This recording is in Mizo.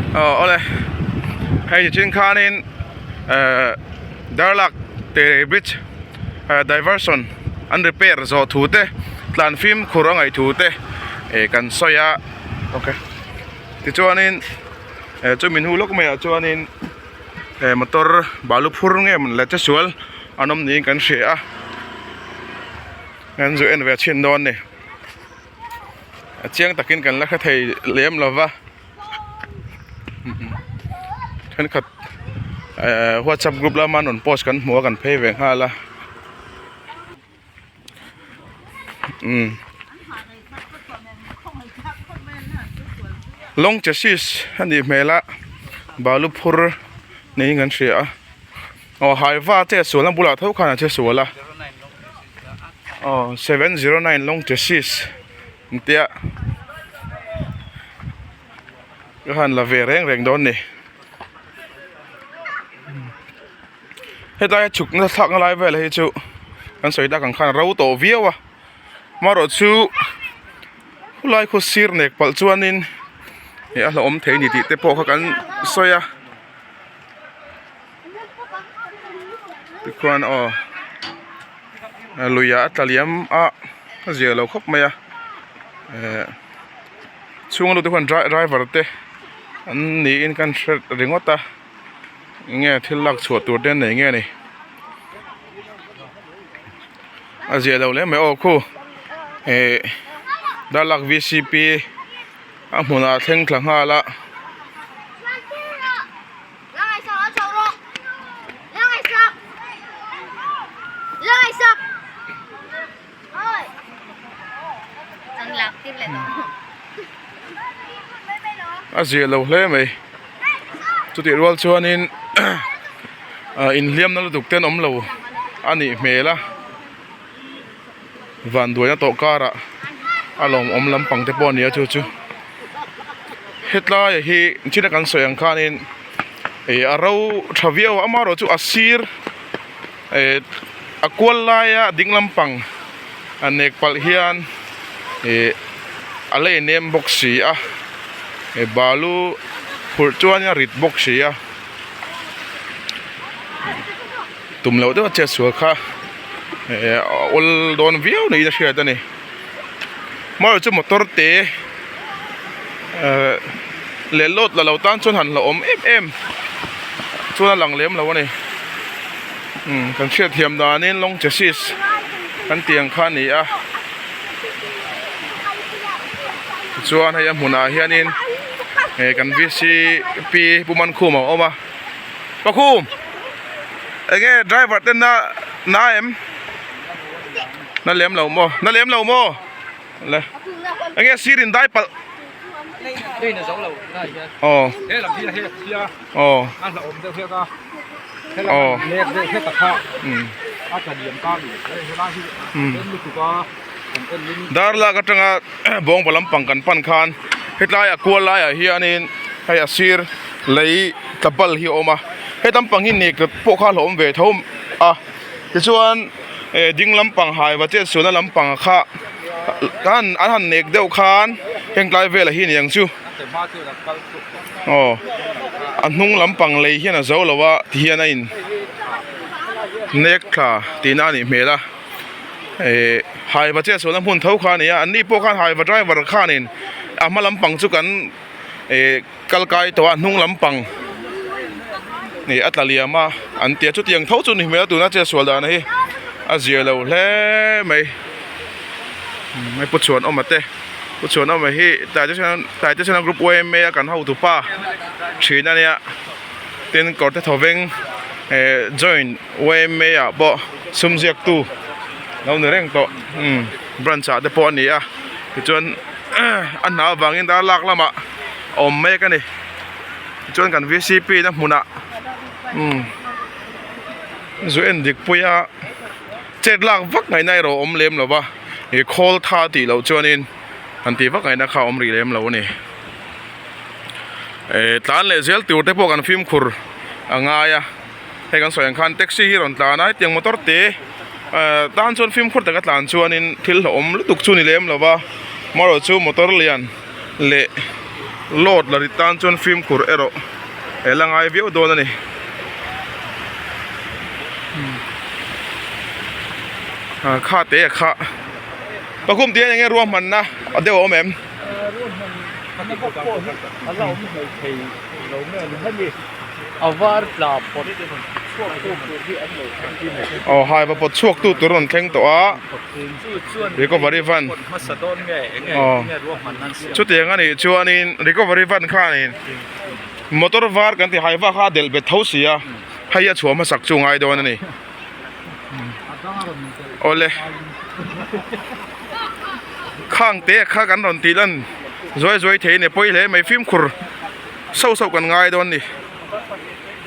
Aw awle hei nichin khanin ehh Darlak te bridge ehh diversion an repair zawh thu te tlan fimkhur a ngaih thu te eh kan sawi a ok tichuanin eh chumi hnu lawk maiah chuanin eh motor balu phur nge maw le che sual an awm niin kan hria a an zu en ve chhin dawn a ni. A chiang takin kan la hre thei lem lo va thenkhat ehh whatsapp group lama an rawn post kan hmu a kan phei ve nghal a umm lawng chassis a nih hmel a balu phur niin kan hria a. Aw haiva che sual na bulah tho khan a che sual a aw 709 long chassis an tia ka han la ve reng reng dawn ni hetlai chhuk na thlak na lai vel hi chu kan sawi tak ang khan a ro tawh viau a amaherawh chu khulai khaw sir nek palh chuanin ih a hlauhawm thei a ni tih te pawh kha kan sawi a. Tikhuan aw luiah a tla liam a a zia lo khawp mai a eh chhung a lut te khuan driver te an niin ka hre ringawt a enge thil lak chhuah tur te an nei nge ni a zia lo hle mai aw khu eh darlak v c p a hmunah a thleng thla nghal a. A zia lo hle mai chutih rual chuanin ah inhliam na lutuk te an awm lo a nih hmel a. Vanduaina tawh karah a lawmawm lampang te pawh a ni a chu chu hetlai hi thil a kan sawi ang khanin ih a ro tha viau a amaherawh chu a sir eh a kual laia ding lampang a nek palh hian ih a la inem bawk si a eh balu phurh chuan a rit bawk si a. Tum loh deuh a chet sual kha eh a awl dawn viau niin a hriat a ni hmarawh chu motor te eh leh load la lo tan chuan han hlauhawm em em chuan a lang lem lo a ni umm kan hriat thiam danin long chassis kan tih ang kha a ni a tichuan hei a hmunah hianin eh kan v c p Pu Mankhuma a awm a. Pakhum enge driver ten na na em na lem lo maw na lem lo maw le enge sir in dai palh aw aw aw Darlak atanga bawngpa lampang kan pan khan hetlai a kual laiah hianin hei a sir lei tla bal hi a awm a he lampang hi nek pawh kha a hlauhawm ve tho a tichuan eh ding lampang haiva chet sualna lampang kha an han nek deuh khan heng tlai velah hi aniang chu aw a hnung lampang lei hian a zo lo a tihian a in nek thla tihna a nih hmel a. Ehh haiva chiah sualna hmun tho kha a ni a an ni pawh khan haiva driver khanin a hma lampang chu kan ehh kal kai tawh a hnung lampang ih a tla liam a an tia chutiang tho chu ni hmel a tuna chiah sual dan hi a zia lo hle mai hei pu chhuanawma te pu chhuanawma hi taitesena group yma a kan hotu pa thin a nia tin kawr te thawveng ehh join yma ah pawh sum ziak tu lo ni reng tawh umm branch ah te pawh a ni a tichuan a hna avangin dar lak lamah a awm mek a ni tichuan kan vcp na hmunah umm zu en dik pui a chet lak vak ngaihna erawh a awm lem lo va ih khawl tha tih loh chuanin han tih vak ngaihna kha a awm rih lem lo a ni eh tlan leh zel tur te pawh kan fimkhur a ngai a. Hei kan sawi ang khan taxi hi rawn tlan a hetiang motor te eh tan chuan fimkhur taka tlan chuanin thil hlauhawm lutuk chu ni lem lo va amaherawhchu motor lian leh Load la ri tan chuan fimkhur erawh a la ngai viau dawn a ni. Kha te a kha pakhum tih hian enge ruahmanna a deuh a awm em? Ruahmanna bawk pawh hi a la awm hlei thei lo nge ni hemi a var tla pawt chhuak tu tur hi an lo thleng thin a ni. Aw hai va pawt chhuak tu tur a rawn thleng tawh a. Chu chuan Recovery van pawt hmasa dawn nge enge enge ruahmanna an siam. Chutiang a nih chuanin recovery van khanin motor var kan ti hai vak kha a delh bet tho si a hei a chhuah hmasak chu ngai dawn a ni. Awle khang te kha kan rawn tih lan zuai zuai thei a ni pawi hle mai fimkhur sauh sauh kan ngai dawn a ni.